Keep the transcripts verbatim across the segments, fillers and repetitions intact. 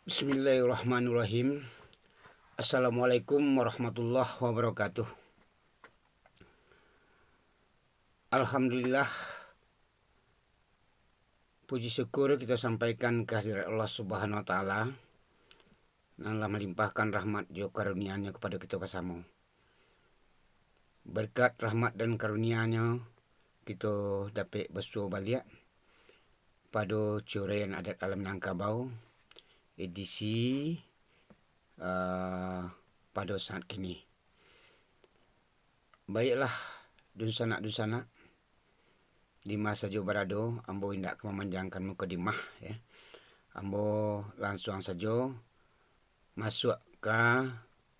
Bismillahirrahmanirrahim. Assalamualaikum warahmatullahi wabarakatuh. Alhamdulillah, puji syukur kito sampaikan ka hadirat Allah Subhanahu wa Taala, nan lah malimpahkan rahmat jo karunia-Nyo kapado kito basamo. Berkat rahmat dan karunia-Nyo, kito dapek basuo baliak pado curian adat alam Minangkabau, edisi, eh, pado saat kini. Baiklah, dunsanak-dunsanak, di ma sajo barado, ambo indak ka mamanjangkan mukadimah, ya. Ambo lansuang sajo masuak ka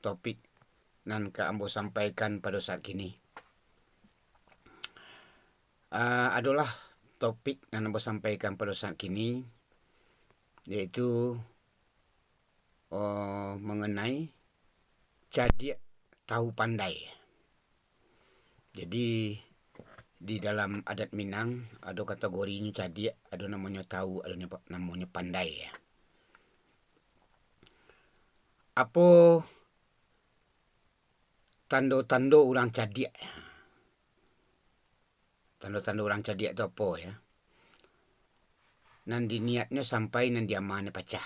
topik nan ka ambo sampaikan pado saat kini. Ah, adolah topik nan ambo sampaikan pado saat kini, yaitu, oh, mengenai cadiak tahu pandai. Jadi, di dalam adat Minang, ado kategorinyo cadiak, ado namonyo tahu, ado namo-, namonyo pandai, ya. Apo tando-tando urang cadiak? Tando-tando urang cadiak tu apo, ya? Nan diniatnyo sampai, nan diamanyo pacah.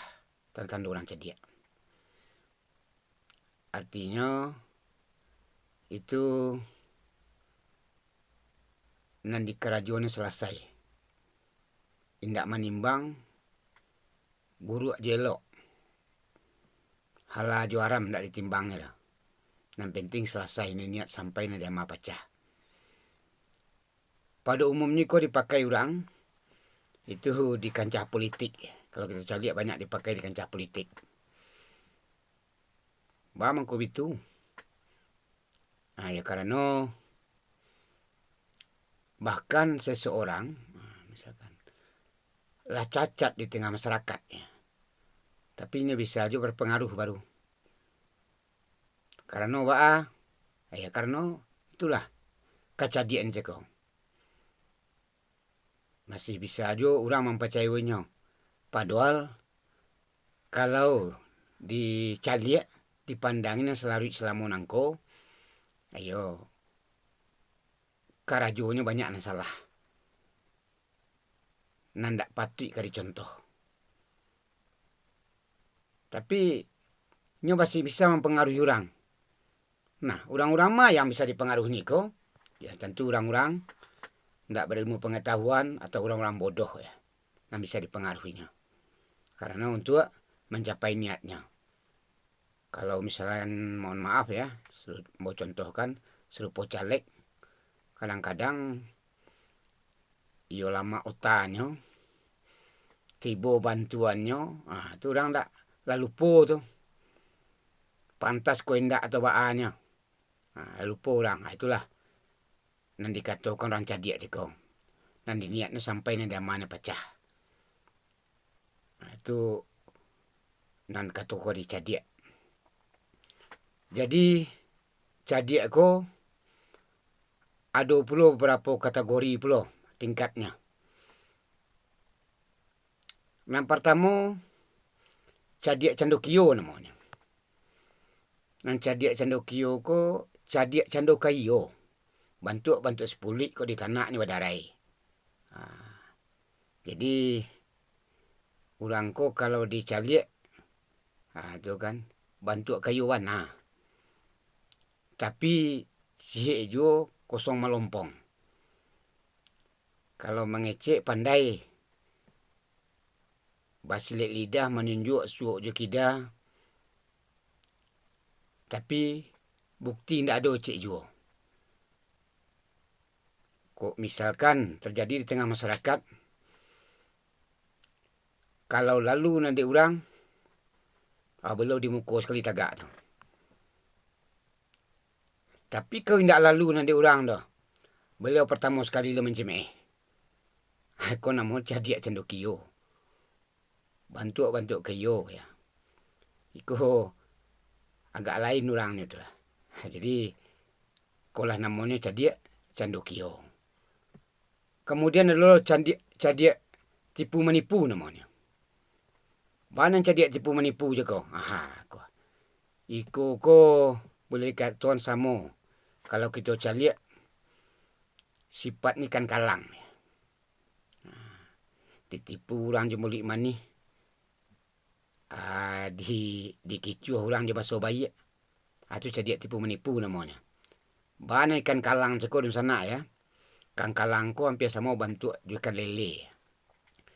Tando-tando urang cadiak. Artinyo, itu nan dikarajonyo salasai. Indak manimbang buruak jo elok, halal jo haram indak ditimbangnyo lah. Nan penting salasai, nan niat sampai, nan diama pacah. Pado umumnyo iko dipakai urang itu di kancah politik. Kalau kito caliak, banyak dipakai di kancah politik. Ba mangko bitu? Ah, ya, karano bahkan seseorang, ah, misalkan, lah cacat di tengah masyarakat, ya, tapi inyo bisa juo berpengaruh baru. Karano baa? Ya, karano itulah kacadiakan cako. Masih bisa juo urang mampacayoinyo. Padohal, kalau dicaliak, dipandangi nan salaruik salamo nangko, ayo, karajonyo banyak nan salah, nan dak patuik ka dicontoh. Tapi, nyo masih bisa mampangaruhi urang. Nah, urang-urang ma yang bisa dipangaruhi niko? Ya, tantu urang-urang ndak berilmu pangatahuan atau urang-urang bodoh, ya, nan bisa dipangaruhinyo. Karano untuak mancapai niatnyo. Kalau misalkan, mohon maaf, ya, su-, ambo contohkan, sarupo caleg, kadang-kadang iyo lamak otanyo, tibo bantuannyo, ah, tu urang dak lah lupo tu. Pantas ko indak atau baanyo. Ah, lah lupo urang. Ah, itulah nan dikatokan urang cadiak cako. Nan diniatnyo sampai, nan diamanyo pacah. Ah, itu nan kato ko di cadiak. Jadi, cadiak ko ado pulo babarapo kategori pulo tingkatnyo. Nan partamo, cadiak candokio namonyo. Nan cadiak candokio ko, cadiak cando kayo. Bantuak-bantuak sapulik kok di tanak ni badarai. Ha. Jadi, urang ko kalau dicaliak, ha, tu kan, bantuak kayo bana. Tapi, sihek juo kosong malompong. Kalau mangecek pandai, basilek lidah manunjuak suok jo kida, tapi, bukti indak ado cek juo. Kok misalkan terjadi di tengah masyarakat, kalau lalu nan dek urang, ah, baliau di muko sakali tagak tu. Tapi, kalau indak lalu nan dek urang tu, baliau partamo sakali lo mancimeh. Ko namo cadiak candokio. Bantuak-bantuak kayo, ya. Iko agak lain urang ni tu lah. Jadi, ko lah namonyo cadiak candokio. Kamudian ado lo cadiak, cadiak tipu manipu namonyo. Baa nan cadiak tipu manipu je ko. Aha, ko. Iko ko buliah dikatokan samo, kalau kito caliak, sipat ikan kalang. Nah, ditipu urang jo muluik manih, ah, di, dikicuah urang jo baso baiak. Ah, tu cadiak tipu manipu namonyo. Baa nan ikan kalang cako dunsanak, ya. Ikan kalang ko ampia samo bantuak jo ikan lele.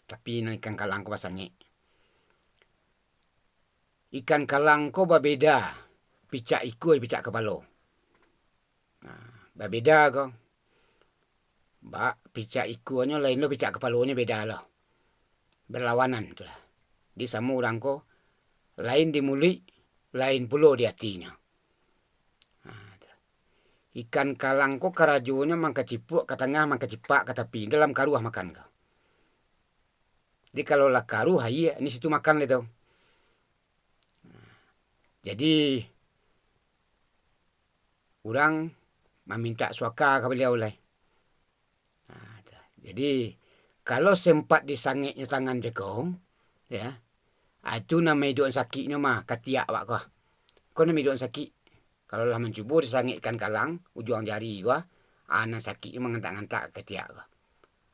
Tapi nan ikan kalang ko basangek. Ikan kalang ko babeda picak ikua jo picak kapalo. Nah, babeda ko. Bak picak ikuanyo lain lo, picak kapalonyo beda lo. Berlawanan tu lah. Di samo urang ko, lain di muluik, lain pulo di atinyo. Nah, tu. Ikan kalang ko karajonyo mangkacipuak ka tangah, mangkacipak ka tapi, dalam karuah makan ko. Jadi, kalau lah karuah aia, di situ makan lai tu. Jadi, urang mamintak suaka ka baliau lai. Nah, tu. Jadi, kalau sempat disangeknyo tangan cako, ya, ah, itu nan maiduakan sakiknyo mah, katiak awak ko. Ko nan maiduakan sakik. Kalau lah mancubo disangek ikan kalang, ujuang jari ko, ah, nan sakiknyo mangantak-ngantak ka katiak ko.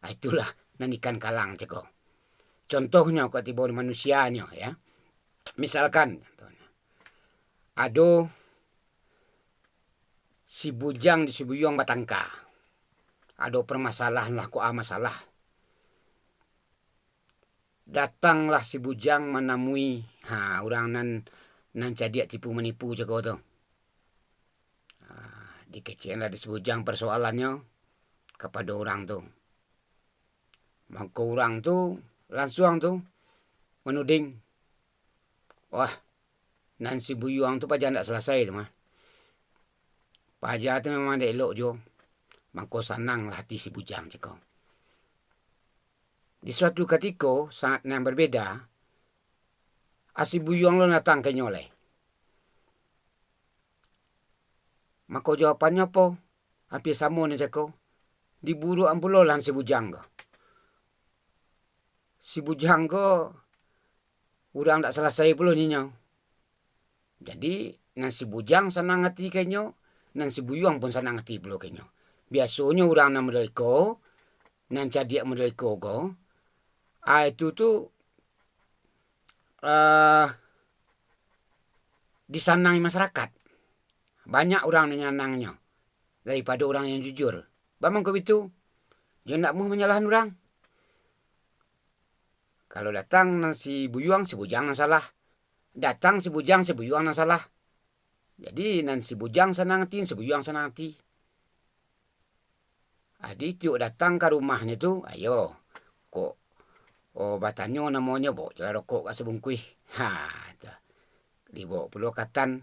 Ah, itulah nan ikan kalang cako. Contohnyo, kok tibo di manusianyo, ya. Misalkan, contohnyo, ado si bujang di si buyuang batangka. Ado permasalahan lah, kok ah masalah. Datanglah si bujang manamui, ha, urang nan, nan cadiak tipu manipu cako tu. Ha, dikeceklah di si bujang persoalannyo kapado urang tu. Mangko urang tu lansuang tu manuding, "Wah, nan si buyuang tu paja ndak salasai tu mah. Paja tu memang ndak elok juo." Mangko sananglah ati si bujang cako. Di suatu katiko, saat nan berbeda, a si buyuang lo datang ka inyo lai. Mako, jawabannyo apo? Ampia samo nan cako. Diburuakan pulo lah si bujang ko. Si bujang ko urang ndak salasai pulo ninyo. Jadi, nan si bujang sanang ati ka inyo, nan si buyuang pun sanang ati pulo ka inyo. Biasonyo urang nan model iko, nan cadiak model iko ko, ah, itu tu, eh, disanangi masyarakat. Banyak urang nan nyanangnyo daripado urang yang jujur. Baa mangko bitu? Yo ndak amuah manyalahan urang. Kalau datang nan si buyuang, si bujang nan salah. Datang si bujang, si buyuang nan salah. Jadi, nan si bujang sanang ati, nan si buyuang sanang ati. Jadi, tiok datang ka rumahnyo tu, ayo, kok, oh, batanyo namonyo, baok jolah rokok ka sabungkuih. Ha, tu. Dibaok pulo katan,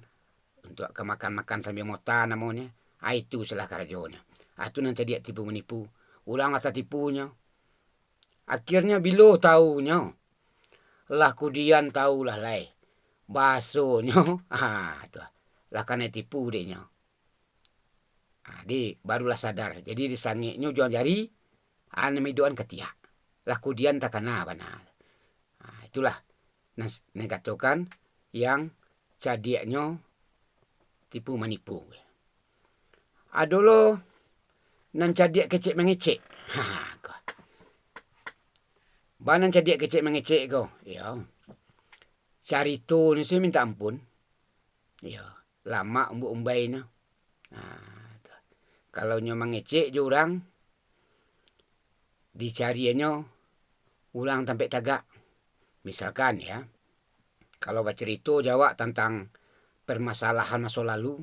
untuak ka makan-makan sambia mota namonyo. Ah, itu salah karajonyo. Ah, tu nan cadiak tipu manipu. Urang lah tatipunyo. Akhirnyo bilo taunyo, lah kudian tau lah lai. Basonyo, ah, tu, lah kanai tipu dek nyo. Ah, di, barulah sadar. Jadi disangeknyo ujuang jari, ah, nan maiduakan katiak. Lah kudian takana bana. Ah, itulah nan, nan katokan yang cadiaknyo tipu manipu. Ado lo nan cadiak kecek mangecek. Ha, ko. Baa nan cadiak kecek mangecek ko? Iyo. Caritonyo se mintak ampun. Iyo, lamak umbuak umbainyo. Nah, tu. Kalau nyo mangecek jo urang, dicariannyo urang tampek tagak. Misalkan, ya, kalau bacarito jo awak tantang permasalahan maso lalu,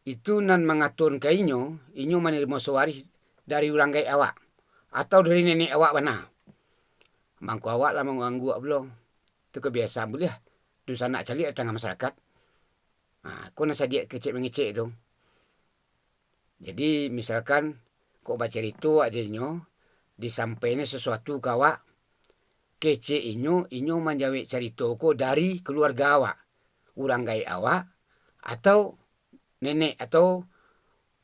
itu nan mangatokan ka inyo, inyo manarimo sawarih dari urang gaek awak, atau dari nenek awak bana. Mangko awak lah mangangguak pulo. Tu kabiasaan buliah dunsanak caliak di tangah masyarakat. Ha, ko nan cadiak kecek mangecek tu. Jadi, misalkan, kok bacarito awak jo inyo, disampaiannyo sasuatu ka awak, kecek inyo, inyo manjawek carito ko dari kaluarga awak, urang gaek awak, atau nenek, atau,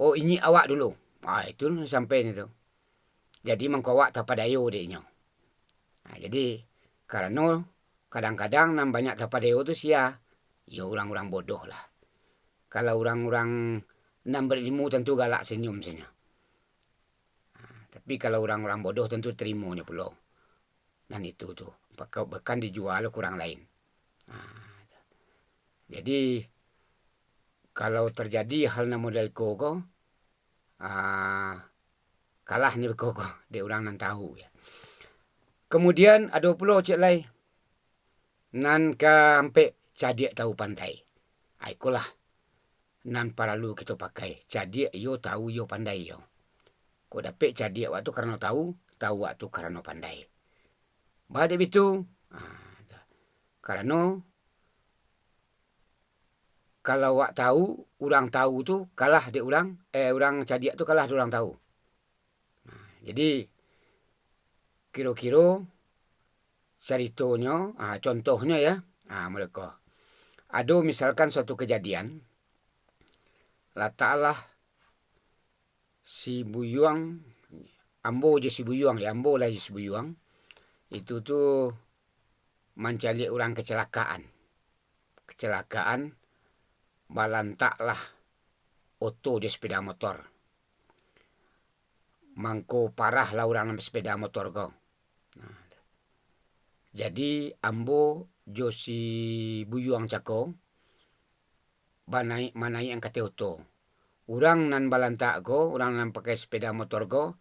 oh, inyiak awak dulu. Ha, itu nan disampaiannyo tu. Jadi, mangko awak tapadayo dek inyo. Ha, jadi, Karano kadang-kadang nan banyak tapadeo tu sia? Yo urang-urang bodoh lah. Kalau urang-urang nan barilmu tantu galak sanyum sajo. Ha, tapi kalau urang-urang bodoh tantu tarimonyo pulo. Nan itu tu, baka-, bahkan dijua ka urang lain. Ha, jadi kalau tarjadi hal nan model iko ko, ah, kalah nyo beko ko dek urang nan tahu, ya. Kemudian ado pulo ciek lai, nan kaampek, cadiak tahu pandai. Ah, ikolah nan paralu kito pakai, cadiak iyo, tahu iyo, pandai iyo. Kok dapek cadiak awak tu karano tahu, tahu awak tu karano pandai. Baa dek bitu? Ah, karano kalau awak tahu, urang tahu tu kalah dek urang, eh, urang cadiak tu kalah dek urang tahu. Nah, jadi, kiro-kiro caritonyo, ah, contohnyo ya, ah, model ko. Ado misalkan suatu kajadian, lataklah si Buyuang, ambo jo si Buyuang, ya, ambo lah jo si Buyuang, itu tu mancaliak urang kacelakaan. Kacelakaan, balantaklah oto jo sepeda motor. Mangko parahlah urang nan basepeda motor ko. Nah, jadi, ambo jo si Buyuang cako, banaik, manaiak ka ateh oto. Urang nan balantak ko, urang nan pakai sepeda motor ko,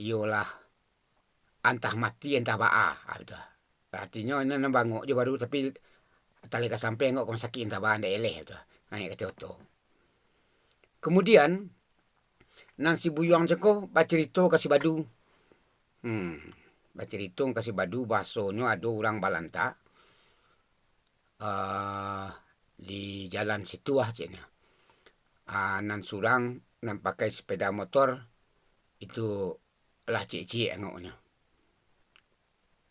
iyolah antah mati, antah baa, ah, batua. Artinyo, inyo nan bangok jo baru, tapi taleka sampai angok ka rumah sakik, antah baa, ndak eleh, batua. Naiak ka ateh oto. Kemudian, nan si Buyuang cako bacarito ka si Badu. Hmm, bacarito ka si Badu, bahasonyo ado urang balantak, ah, di jalan situ ah, ceknyo. Ah, nan surang, nan pakai sepeda motor, itu lah ciek-ciek angoknyo.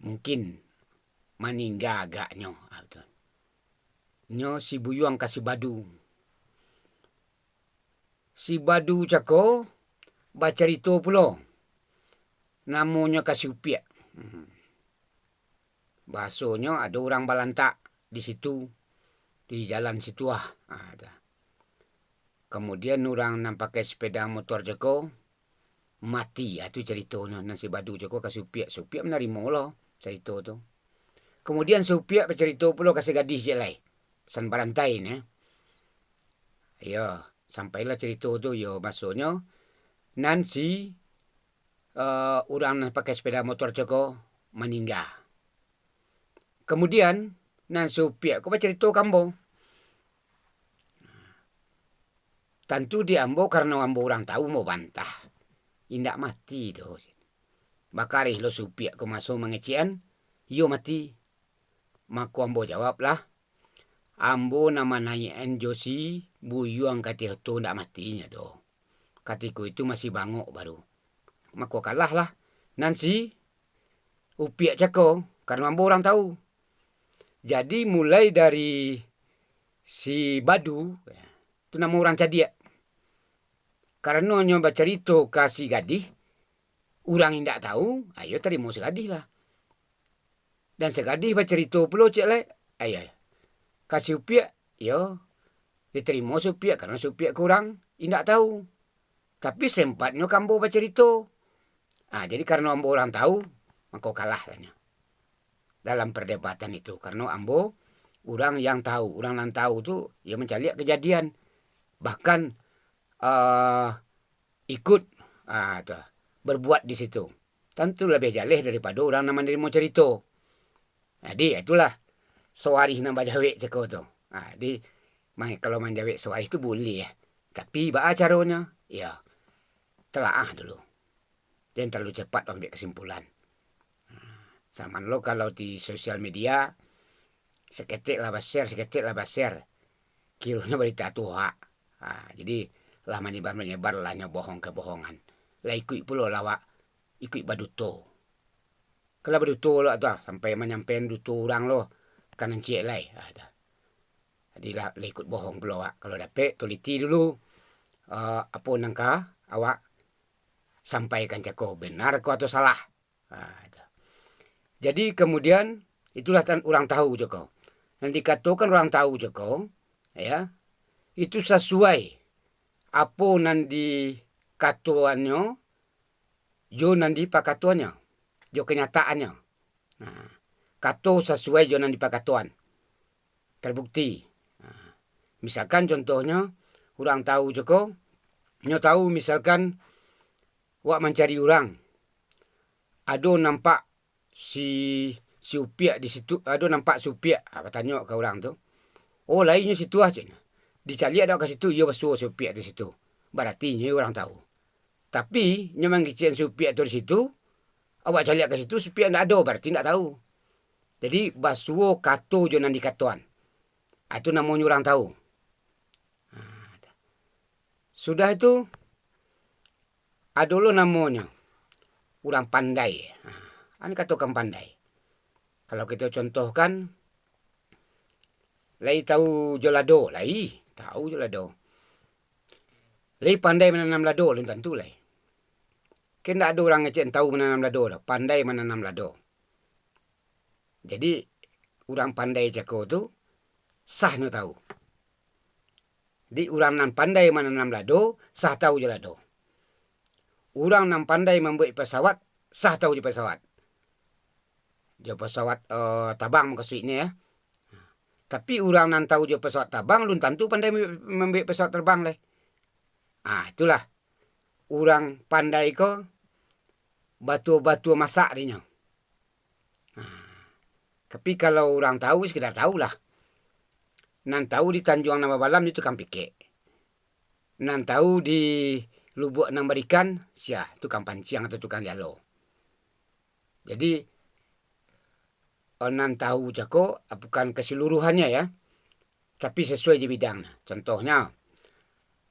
Mungkin maningga agaknyo, ah, batua. Nyo si Buyuang ka si Badu. Si Badu cako bacarito pulo. Namonyo ka si Upiak. Hmm. Bahasonyo ado urang balantak di situ, di jalan situ ah. Ah, tu. Kemudian urang nan pakai sepeda motor cako mati, ah, tu caritonyo. Nan si Badu cako ka si Upiak, si Upiak manarimo lo carito tu. Kemudian si Upiak bacarito pulo ka si Gadih ciek lai. San barantai nyo. Iyo, sampailah carito tu, iyo, bahasonyo nan si, eh, urang nan pakai sepeda motor cako maningga. Kemudian, nan si Upiak ko bacarito ka ambo. Tantu di ambo, karano ambo urang tahu, ambo bantah. Indak mati doh. Bakareh lo si Upiak ko maso mangecekan, iyo mati. Mako ambo jawablah, ambo nan manaiakan jo si Buyuang ka ateh oto ndak mati nyo doh. Katiko itu masih bangok baru. Mako kalahlah nan si Upiak cako, karano ambo urang tahu. Jadi mulai dari si Badu, tu namo urang cadiak. Karano nyo bacarito ka si Gadih, urang indak tahu, ayo tarimo si Gadih lah. Dan si Gadih bacarito pulo ciek lai, ayo, ka si Upiak, yo, ditarimo si Upiak, karano si Upiak ko urang indak tahu. Tapi sempatnyo ka ambo bacarito. Ah, jadi karano ambo urang tahu, mako kalah lah nyo dalam perdebatan itu. Karano ambo urang yang tahu, urang nan tahu tu, yo mancaliak kajadian. Bahkan, eh, ikut, ah, tu, berbuat di situ. Tantu labiah jaleh daripado urang nan manarimo carito. Jadi, itulah sawarih nan bajawek cako tu. Ah, jadi, ma-, kalau manjawek sawarih tu buliah. Tapi, baa caronyo? Yo, telaah dulu. Jan talalu capat ambiak kasimpulan. Saman lo kalau di sosial media, saketek lah ba-share, saketek lah ba-share. Kironyo barita tu hoak. Ha, jadi, lah manyebar-manyebar lah nyo bohong kabohongan. Lah ikuik pulo lah awak, ikuik baduto. Kalau baduto lo tu, ah, sampai manyampaian duto urang lo, ka nan ciek lai. Ha, tu. Jadi lah, lah ikut bohong pulo awak. Kalau dapek, tuliti dulu, eh, apo nan ka awak sampaikan cako, benar ko atau salah. Ha, tu. Jadi, kemudian, Itulah tan-, urang tahu jo ko. Nan dikatokan urang tahu jo ko, ya, itu sasuai apo nan dikatoannyo jo nan dipakatoannyo, jo kanyataannyo. Nah, kato sasuai jo nan dipakatoan. Terbukti. Nah, misalkan contohnyo, urang tahu jo ko, nyo tahu misalkan wak mancari urang, ado nampak si, si Upiak di situ, ado nampak si Upiak, ah, batanyo ka urang tu. "Oh, lai nyo situ ah," ceknyo. Dicaliak dek awak ka situ, iyo basuo si Upiak di situ. Barati nyo urang tahu. Tapi, nyo mangecekan si Upiak tu di situ, awak caliak ka situ, si Upiak ndak ado, barati ndak tahu. Jadi, basuo kato jo nan dikatoan. Ah, itu namonyo urang tahu. Ah, sudah itu, ado lo namonyo urang pandai. Ah, anu katokan pandai. Kalau kito contohkan, lai tahu jo lado, lai tahu jo lado. Lai pandai mananam lado, alun tantu lai. Kan ndak ado urang ngecek tahu mananam lado doh, pandai mananam lado. Jadi, urang pandai cako tu, sah nyo tahu. Jadi, urang nan pandai mananam lado, sah tahu jo lado. Urang nan pandai mambuek pesawat, sah tahu jo pesawat. Jo pesawat, eh, tabang mukasuiknyo, ya. Tapi, urang nan tahu jo pesawat tabang, alun tantu pandai mambuek, mambuek pesawat terbang lai. Ah, itulah. Urang pandai ko batua-batua masak dinyo. Nah, tapi kalau urang tahu, sekedar tahulah. Nan tahu di Tanjuang Nan Babalam itu tukang pikek. Nan tahu di Lubuak Nan Barikan, sia, tukang panciang atau tukang jalo. Jadi, eh, nan tahu cako, ah, bukan keseluruhannya, ya, tapi sesuai jo bidang. Contohnya,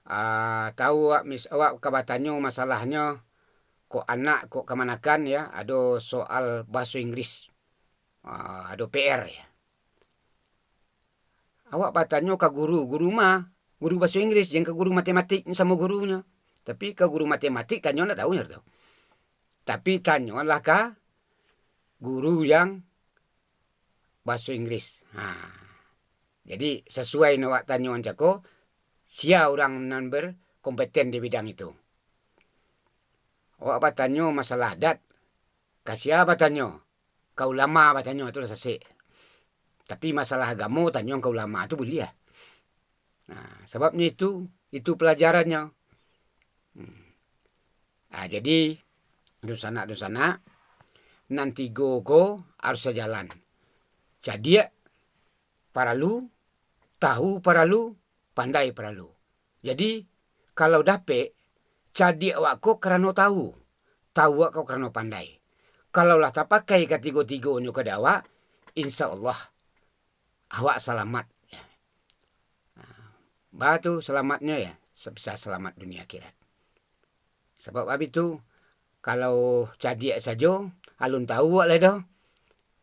ah, tahu awak mis-, awak ka batanyo masalahnyo, kok anak, kok kamanakan, ya, ado soal bahaso Inggris, ah, ado P R, ya. Awak batanyo ka guru, guru ma, guru bahaso Inggris, jan ka guru matematik, samo gurunyo. Tapi ka guru matematik, tanyo ndak tahu nyo tu. Tapi tanyolah ka guru yang bahaso Inggris. Ha. Jadi, sasuai nan awak tanyo cako, sia urang nan berkompeten di bidang itu. Awak batanyo masalah adat, ka sia batanyo? Ka ulama batanyo, tu lah sasek. Tapi masalah agamo, tanyo ka ulama tu buliah. Nah, sababnyo itu, itu pelajarannyo. Hmm. Ah, jadi, dunsanak-dunsanak, nan tigo ko harus sajalan. Cadiak paralu, tahu paralu, pandai paralu. Jadi, kalau dapek, cadiak awak ko karano tahu, tahu awak ko karano pandai. Kalau lah tapakai katigo-tigonyo ka dek awak, insya Allah, awak salamat. Nah, baa tu salamatnyo, ya, sa-, bisa salamat dunia akhirat. Sabab abih tu, kalau cadiak sajo, alun tahu awak lai doh.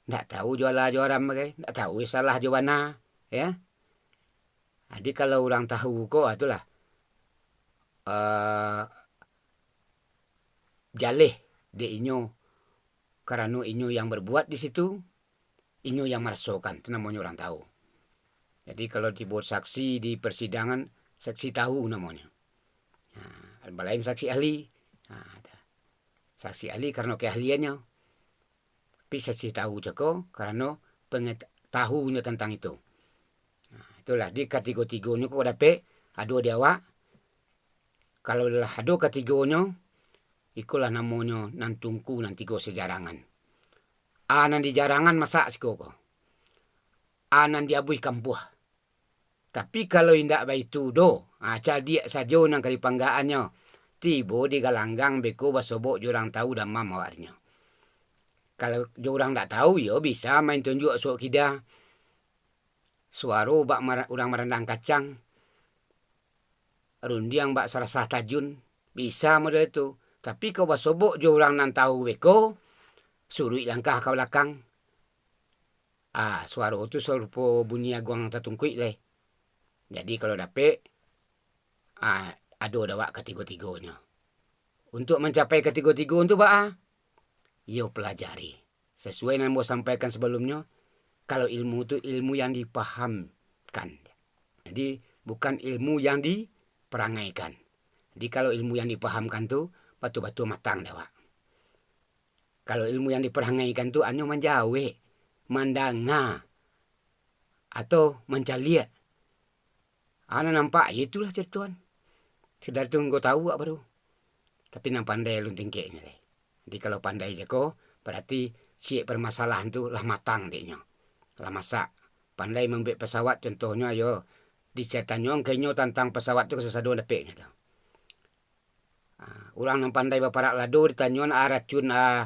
Ndak tahu jo halal jo haram bagai, ndak tahu salah jo bana, ya. Jadi, kalau urang tahu ko, ah, itulah, eh, jaleh dek inyo, karano inyo yang berbuat di situ, inyo yang marasokan, tu namonyo urang tahu. Jadi, kalau tibo saksi di persidangan, saksi tahu namonyo. Nah, balain saksi ahli. Nah, tu. Saksi ahli karano keahliannyo. Tapi saksi tahu cako karano pengeta-, tahunyo tantang itu. Nah, itulah, di katigo-tigonyo ko dapek, ado di awak. Kalau lah ado katigonyo, ikolah namonyo nan tungku nan tigo sajarangan. A nan di jarangan masak siko ko. A nan di abuih kampuah. Tapi kalau indak baitu doh, ha, cadiak sajo nan ka dipanggaannyo. Tibo di galanggang beko basobok jo urang tahu damam awaknyo. Kalau jo urang ndak tahu, yo bisa main tunjuak suok kida. Suaro bak mara-, urang marandang kacang, rundiang bak sarasah tajun, bisa model itu. Tapi kok basobok jo urang nan tahu beko, suruik langkah ka balakang. Ah, suaro tu sarupo bunyi aguang tatungkuik lai. Jadi, kalau dapek, ah, ado dek awak katigo-tigonyo. Untuak mancapai katigo-tigo tu baa? Iyo, pelajari. Sasuai nan ambo sampaikan sabalumnyo, Kalau ilmu tu ilmu yang dipahamkan. Jadi, bukan ilmu yang diperangaikan. Jadi, kalau ilmu yang dipahamkan tu, batua-batua matang dek awak. Kalau ilmu yang diperangaikan tu hanyo manjawek, mandanga, atau mancaliak. Ah, nan nampak, yo itulah carito an. Sadar tu engkau tahu awak baru. Tapi nan pandai alun tingkeknyo lai. Jadi, kalau pandai cako, barati ciek permasalahan tu lah matang dek nyo. Lah masak. Pandai mambuek pesawat, contohnyo, ayo, dicaritanyo ka inyo tantang pesawat tu, kasasado dapeknyo tu. Ah, urang nan pandai baparak lado ditanyoan, ah, racun, ah,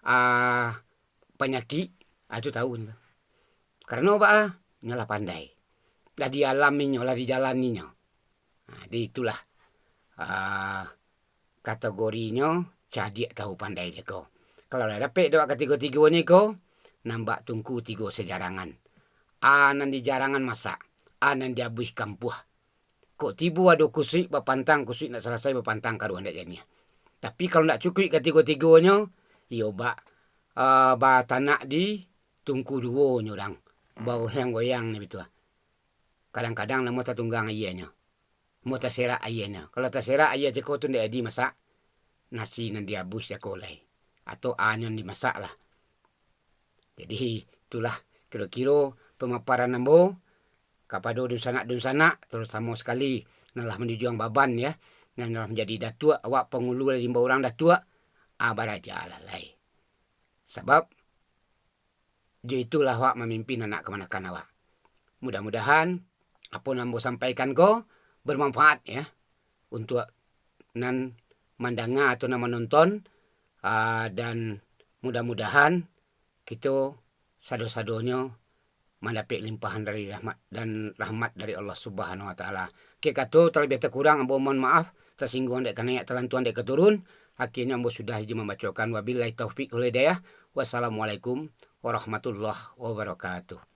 ah, panyakik, ah, tu tahu nyo tu. Karano baa? Nyo lah pandai. Lah dialami nyo, lah dijalani nyo. Ah, jadi itulah, ah, kategorinyo cadiak tahu pandai cako. Kalau lah dapek dek awak katigo-tigonyo iko, nan bak tungku tigo sajarangan. A nan di jarangan masak, a nan di abuih kampuah. Kok tibo ado kusuik bapantang, kusuik ndak salasai bapantang karuah ndak janiah. Tapi kalau ndak cukuik katigo-tigonyo, iyo bak, ah, batanak di tungku duo nyo urang. Bagoyang-goyang nyo bitu ah. Kadang-kadang namuah tatunggang aianyo. Namuah taserak aianyo. Kalau taserak aia cako tu ndak jadi masak nasi nan diabuih cako lai. Atau a nyo nan dimasak lah. Jadi, itulah kiro-kiro pamaparan ambo kapado dunsanak-dunsanak, tarutamo sakali nan lah manjujuang baban, ya, nan lah manjadi datuak, awak pangulu lah diimbau urang datuak, ah, barajalah lai. Sabab, jo itulah awak mamimpin anak kamanakan awak. Mudah-mudahan, apo nan ambo sampaikan ko bermanfaat, ya, untuak nan mandanga atau nan manonton, ah, dan mudah-mudahan kito sado-sadonyo mandapek limpahan dari rahmat dan rahmat dari Allah Subhanahu Wa Taala. Oke, kato talabiah takurang ambo mohon maaf, tasingguang dek kanaiak, talantuang dek katurun. Akhirnyo ambo sudahi jo mambacokan, wabillahi taufik wal hidayah. Wassalamualaikum warahmatullahi wabarakatuh.